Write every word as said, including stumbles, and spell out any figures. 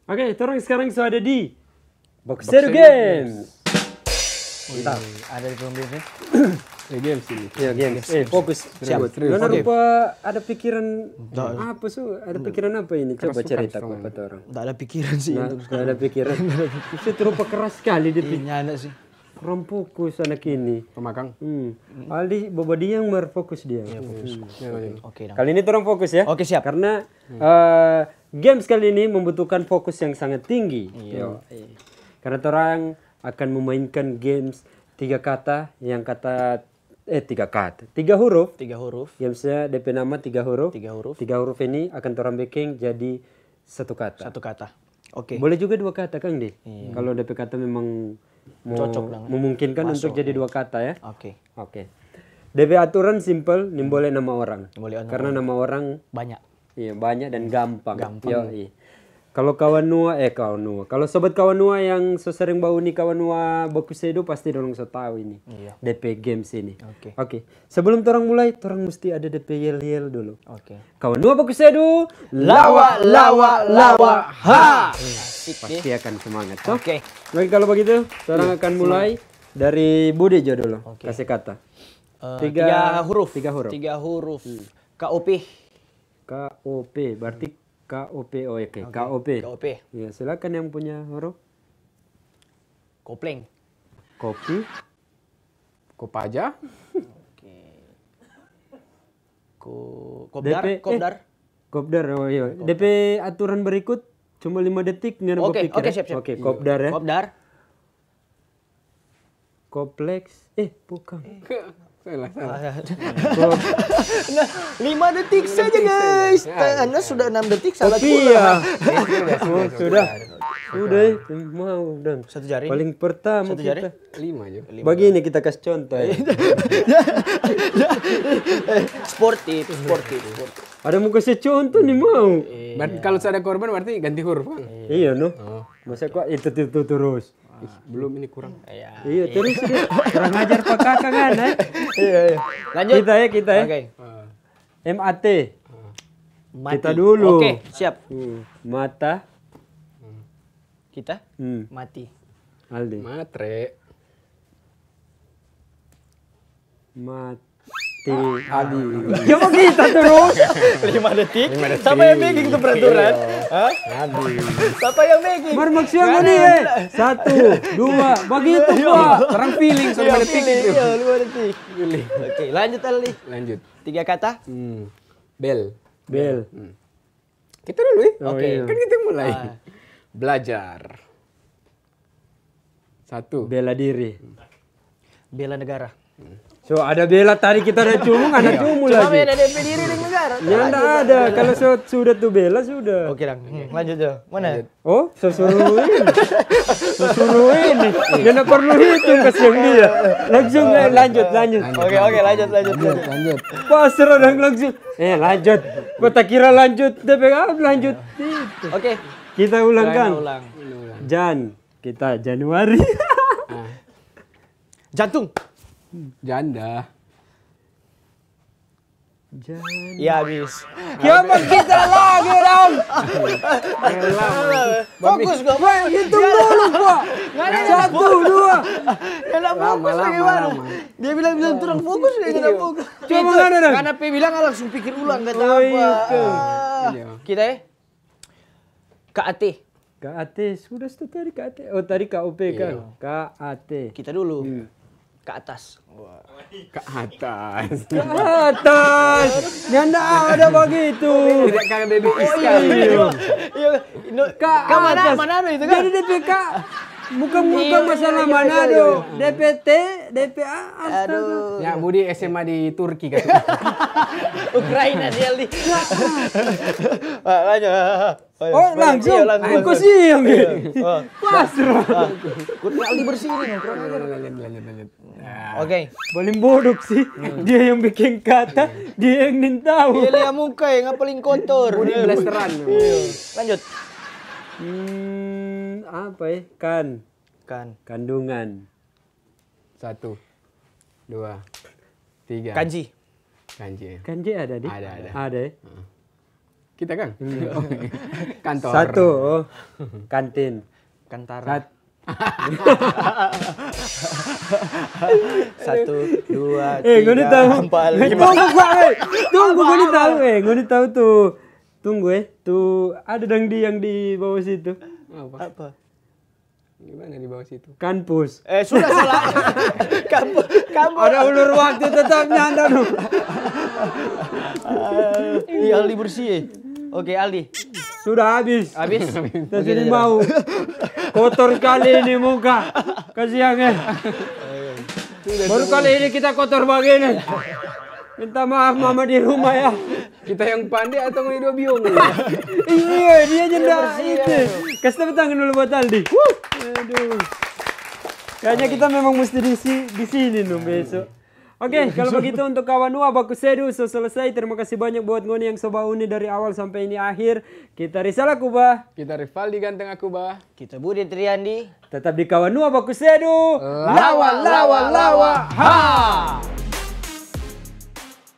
Oke, torang sekarang so ada di Boxer Games. Mantap. Ada di Boxer Games, ya? Ya, games ini. Ya, games. Eh, fokus. Siap. Serius. Nona rupa ada pikiran apa, su? Ada pikiran apa ini? Coba cerita ke orang. Nggak ada pikiran sih. Nggak ada pikiran. Itu rupa keras sekali dia. Iya, ada sih. Kurang fokus anak ini. Pemakang. Hmm. Aldi bobodiang mar fokus dia. Iya, fokus. Oke, oke. Kali ini torang fokus ya. Oke, siap. Karena eh, games kali ini membutuhkan fokus yang sangat tinggi. Iya. Karena torang akan memainkan games tiga kata yang kata eh tiga kata, tiga huruf. Tiga huruf. Gamesnya D P nama tiga huruf. Tiga huruf. Tiga huruf ini akan torang bikin jadi satu kata. Satu kata. Oke. Boleh juga dua kata, Kang, deh. Iya. Kalau D P kata memang mau cocok, memungkinkan untuk jadi dua kata ya. Oke. Oke. D P aturan simple, nimbole nama orang. Nimbole nama orang. Karena nama orang banyak. Iya, banyak dan gampang. Gampang. Yo, iya. Kalau kawan nua, eh kawan nua. Kalau sobat kawan nua yang so sering bauni kawan nua baku sedu, pasti dorang so tahu ini. Iya. D P games ini. Oke. Oke. Sebelum torang mulai, torang mesti ada D P yel-yel dulu. Oke. Kawan nua baku sedu, lawa, lawa, lawa, ha. Asik. Pasti akan semangat, toh? Oke. Baik, kalau begitu, torang akan mulai dari Budi jo dulu. Oke. Kasih kata. Eh, tiga huruf. Tiga huruf. Tiga huruf. K O P. K O P, berarti K O P, oh, oke. K O P. K O P. Ya, silakan yang punya huruf. Kopleng. Kopi. Kopaja. Oke. Ko-, kopdar, D P, eh, kopdar. Kopdar, oh iya. D P aturan berikut cuma lima detik, ngana bapiker. Oke, siap, siap. Oke, kopdar ya. Kopdar. Kompleks, eh, bukan. Salah, salah. Nah, lima detik saja, guys. Anda sudah enam detik, salah pula. Oh, sudah. Sudah, eh, mau dong. Satu jari? Paling pertama kita. Lima aja. Begini kita kasih contoh, ya. Sportif, sportif, sportif. Ada mau kasih contoh nih, mau. Berarti kalau ada korban berarti ganti huruf, kan? Iya, no. Masa kok itu, itu, itu terus? Ih, belum, ini kurang. Iya, terus dia. Kurang ajar pa kaka kan, eh? Iya, iya. Lanjut. Kita ya, kita ya. Oke. M A T. Mati. Kita dulu. Oke, siap. Hmm, mata. Kita? Hmm. Mati. Aldi. Matre. Mati. Adi. Coba kita terus. Lima detik. Lima detik. Siapa yang bikin tu peraturan? Iya. Hah? Adi. Siapa yang bikin? Mar maksudnya ngoni, eh. Satu, dua, begitu, Pak. Orang feeling, so lima detik itu. Iya, lima detik. Oke, lanjut, Aldi. Lanjut. Tiga kata? Hmm. Bel. Bel. Hmm. Kita dulu, ya? Oh, oke. Iya. Kan kita mulai. Ah. Belajar. Satu. Bela diri. Bela negara. So, ada bela tadi kita ada cumung, ada cumung lagi. Cuma beda D P diri deng negara. Ya, nda ada. Kalau so-, sudah tu bela, sudah. Oke, Dang. Hmm, lanjut, Jo. Mana? Lanjut. Oh, so suruh ini. So suruh ini. Dia nda perlu hitung, kasihan dia. Langsung, eh, lanjut, lanjut. Oke, oke, lanjut, lanjut, lanjut. Lanjut. Pasrah dong langsung. Eh, lanjut. Kota kira lanjut, D P A lanjut. Oke. Kita ulang, Kang. Ulang. Jan, kita Januari. Ah. Jantung. Janda. Jan. Ya, habis. Ya, apa kita lagi, dong? Fokus, kok. Weh, hitung dulu, kok. Satu, dua. Lama, lama, lama. Dia bilang, bilang, "Kurang fokus, dia kurang fokus." Coba ngana dong. Karena pe bilang langsung pikir ulang, kata apa. Oh, iya. Ah. Iya. Kita, eh? K A T. K A T, sudah tu tadi K A T. Oh, tadi K O P kan? Iya. K A T. Kita dulu. Hmm. Ke atas. Wah. Ke atas. Ke atas. Nyanda ada begitu. Tidak kayak baby Iskal. Iya. Iya. Ke atas. Manado itu kan? Jadi D P K. Bukan, bukan masalah Manado. D P T, D P A, astaga. Aduh. Ya, Budi S M A di Turki kan. Ukraina dia, Li. Ah, lanjut. Oh, langsung? Iya, langsung. Kau siang, ya? Iya. Oh. Pas, bro. Ah. Kurnia Aldi bersih ini, kurang ajar. Lanjut, lanjut, lanjut. Nah. Oke. Paling bodok sih, dia yang bikin kata, dia yang nintau. Dia lia muka yang paling kotor. Body blasteran. Iya. Lanjut. Hmm, apa ya? Kan. Kan. Kandungan. Satu, dua, tiga. Kanji. Kanji. Kanji ada, di? Ada, ada. Ada, ya? Heeh. Kita kan? Kantor. Satu, oh, kantin. Kantara. Sat- Satu, dua, Eh, ngoni tahu? Empat, Eh, lima. Tunggu gua, eh. Tunggu, ngoni tahu, eh, ngoni tahu tuh. Tunggu, eh. Tuh ada dang di yang di bawah situ. Apa? Apa? Gimana di bawah situ? Kanpus. Eh, sudah salah. Kamu, kamu. Ada ulur waktu tetap nyanda dong. Ih, Aldi bersih. Eh. Oke, Aldi. Sudah habis. Habis? Kita sini mau. Kotor sekali ini muka. Kasihan, eh. Baru kali ini kita kotor begini. Minta maaf mama di rumah ya. Kita yang pandai atau ngoni dua biong? Iya, dia aja ndak itu. Kasih tepuk tangan dulu buat Aldi. Aduh. Kayaknya kita memang mesti di, si- di sini no besok. Oke, kalau begitu untuk kawan Nua Baku Sedu so selesai. Terima kasih banyak buat ngoni yang so bauni dari awal sampai ini akhir. Kita Risala Kuba. Kita Rivaldi ganteng aku bah. Kita Budi Triandi. Tetap di kawan Nua Baku Sedu. Lawa, lawa, lawa, ha!